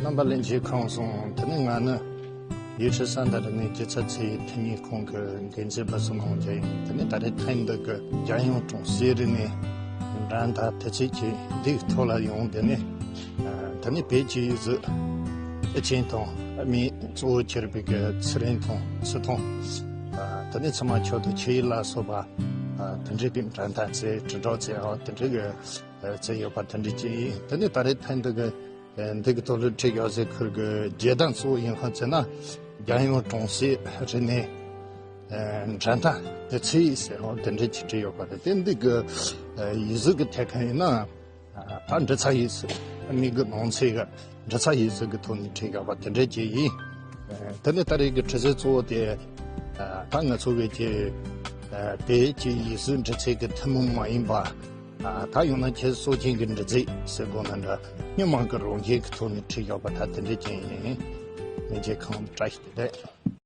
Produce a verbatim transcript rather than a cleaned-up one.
རྣམ་པ་ལྷན་རྒྱས་ཁམས་བཟང་། དེ་ནས་ང་ནི་ཡུལ་ཤུལ་ས་མཐའ་རིག་གནས་སྤྱི་ཚོགས་ཚད་ཡོད་ཐོན་ཉེན་ཁང་གི་འགན་འཛིན་པ་བསོད་ནམས་རྒྱལ་ཡིན། དེ་ནས་ད་རེས་ཐེངས་འདི་གི་རྒྱལ་ཡོངས་གྲོང་གསེབ་རིག་གནས་འགྲན་ཟླ་དུས་ཚོད་ཀྱི་འདིའི་ཐོག་ལ་ཡོང་། དེ་ནས་ཨ་དེ་ནས་བོད་ཀྱི་ཡུལ་གཟུགས་དབྱིབས་ཅན་དང་མིང་གཙོ་བོ་གྱུར་པའི་གི་ཚེ་རིང་དང་ཚེ་ཐང་། ཨ་དེ་ནས་ཚང་མ་ཁྱོད་དང་ཁྱེད་ཡིན་ལ་སོགས་པ་ཨ་དེ་འདྲའི་གི་འགྲན་ཟླ་རྩེ་དྲིལ་བསྒྲགས་རྩེ་ཨ་དེ་འདྲའི་གི་རྩེ་ཡོད་པ་དེ་འདྲ་ཅིག་ཡིན། དེ་ནས་ད་རེས་ཐེངས་འདི་གི་འདི་གི་ཐོག་ལ་བྲིས་ཡོད་ཟེར། ཁུར་གི་རྒྱལ་དར་གཙོ་བོ་ཡིན་ཧ་ཚེ་ན་རྒྱལ་ཡོངས་གྲོང་གསེབ་རིག་གནས་འགྲན་ཟླ་དེ་ཚེ་ཡིན་ཟེར་ཧོ་དེ་འདྲ་ཅིག་བྲིས་ཡོད་པ་རེད། དེ་འདི་གི་ཡིག་གཟུགས་ཀྱི་ཐད་ཁ་ཡིན་ན་ད་འབྲི་ཚར་ཡིན་ཟེར། མིང་གི་ནང་ཚན་གི་འབྲི་ཚར་ཡིན་ཟེར་གི་ཐོག་ནས་བྲིས་ཡོད་པ་དེ་འདྲ་ཅིག་ཡིན། དེ་ནས་ད་རེས་ཀྱི་དྲི་ཟའི་གཙོ་བོ་དེ་ད་ང་ཚོ་གི་ཀྱི་བོད་ཀྱི་ཡིག་གཟུགས་འབྲི་ཚུལ་གྱི་ཐུན་མོང་མ་ཡིན་པ། ད་ཡང་ན་ཁྱེད་སྲོལ་རྒྱུན་གྱི་འབྲི་རྩལ་ཟེར་དགོས་ན་འདྲ། སྔོན་མ་གི་རང་བཞིན་གྱི་ཐོག་ནས་བྲིས་ཡོད་པ་ད་དེ་འདྲ་ཅིག་ཡིན། ལྷན་རྒྱས་ཁམས་བཀྲ་ཤིས་བདེ་ལེགས།